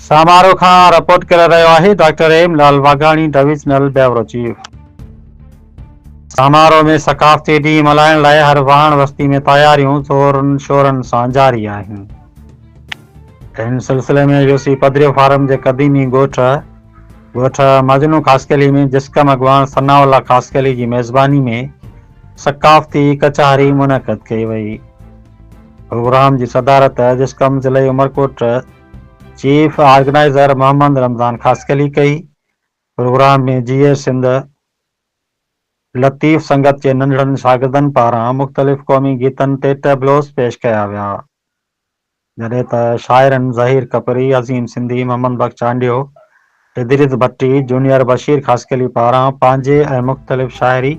سامارو کان رپورٽ ڪري رهيو آهي doctor M Lal Waghani divisional bureau chief. Samaro ۾ ثقافتي ڏينهن ملهائڻ لاء هر واهڻ وستي ۾ تياريون زورن شورن سان جاري آهن. ان سلسلي ۾ يوسي پدريو فارم جي قديمي ڳوٺ ڳوٺ مجنون خاصخيلي ۾ جسقم اڳواڻ ثناء الله خاصخيلي جي ميزباني ۾ ثقافتي ڪچهري منعقد ڪئي وئي. پروگرام جي صدارت جسقم ضلعي عمرڪوٽ چيف آرگنائيزر محمد رمضان خاصخيلي ڪئي. پروگرام ۾ جيئي سنڌ لطيف سنگت جي ننڍڙن شاگردن پاران مختلف قومي گيتن تي ٽيبلوز پيش ڪيا ويا. جڏهن ته شاعرن ظهير ڪپري، عظيم سنڌي، محمد بخش چانڊيو، ادريس ڀٽي، جونيئر بشير خاصخيلي پاران پنهنجي ۽ مختلف شاعري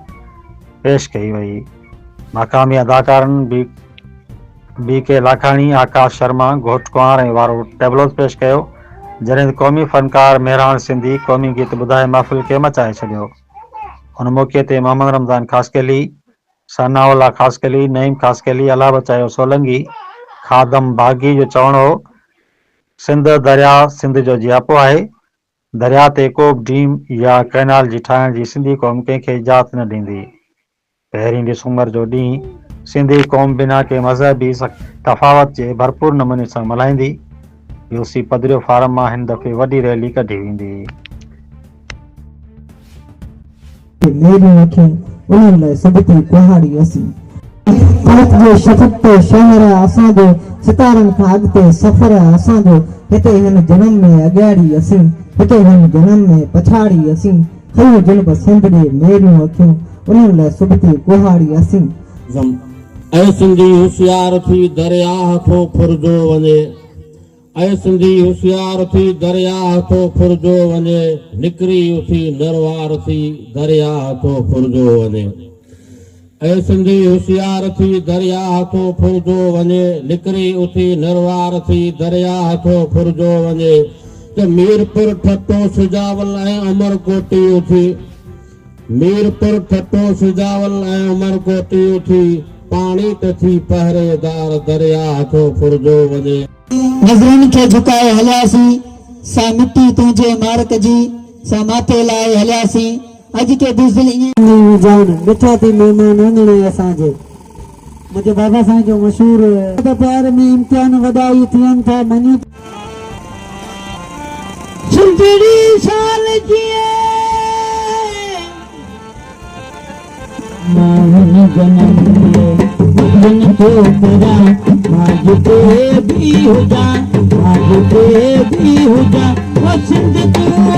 پيش ڪئي وئي. مقامي اداڪارن بي بي ڪي لاکاڻي، آڪاش شرما، گهوٽ ڪنوار ۽ وارو ٽيبلوز پيش ڪيو، جڏهن ته قومي فنڪار مهراڻ سنڌي قومي گيت ٻڌائي محفل کي مچائي ڇڏيو. ان موقعي تي محمد رمضان خاصخيلي، ثناء الله خاصخيلي، نعيم خاصخيلي، الله بچايو سولنگي، خادم باغي جو چوڻ هو سنڌ درياء سنڌ جو جياپو آهي، درياء تي ڪو به ڊيم يا ڪئنال جي ٺاهڻ جي سنڌي قوم ڪنهن کي اجازت نه ڏيندي. پهرين ڊسمبر جو ڏينهن سنڌي قوم بنا ڪنهن مذهبي تفاوت جي ڀرپور نموني سان ملهائيندي. يوسي پدريو فارم مان هن دفعي وڏي ريلي ڪڍي ويندي. ميريون اکيون انهن لاء سڀتي ڪهاڙي اسين. فلڪ جي شفق تي شهر آ اسان جو، ستارن کان اڳتي سفر آ اسان جو، هتي هن جنم ۾ اڳياڙي اسين، هتي هن جنم ۾ پڇاڙي اسين، کيون جن به سنڌ ڏي ميريون اکيون انهن لاء سڀتي ڪهاڙي اسين. اي سنڌي هوشيار ٿي درياهه ٿو ڦرجو وڃي. اي سنڌي هوشيار ٿي درياهه ٿو ڦرجو وڃي نڪري اٿي نروار ٿي درياهه ٿو ڦرجو وڃي اي سنڌي هوشيار ٿي درياهه ٿو ڦرجو وڃي نڪري اٿي نروار ٿي درياهه ٿو ڦرجو وڃي ته ميرپور ٺٽو سجاول ۽ عمرڪوٽي اٿي ميرپور، ٺٽو، سجاول ۽ عمرڪوٽ اٿي پاڻي ته ٿي پهريدار درياهه ٿو ڦرجو وڃي. نظرن کي جهڪائي هلياسين، سا مٽي تنهنجي مارڪ جي، سا ماٿي لائي هلياسين، اڄ ڪي بزدل ائين. نيون جان، مٺا ٿي مهمان اڱڻ اسان جي. منهنجي بابا سائين جو مشهور. ته پيار ۾ امتحان وڏا ئي ٿين ٿا، مڃون ته. سنڌڙي شال جيئي. مان هن جنم ۾ جن ٿو ڪريان، مان جتي به هجان، مان جتي به هجان، او سنڌ تون.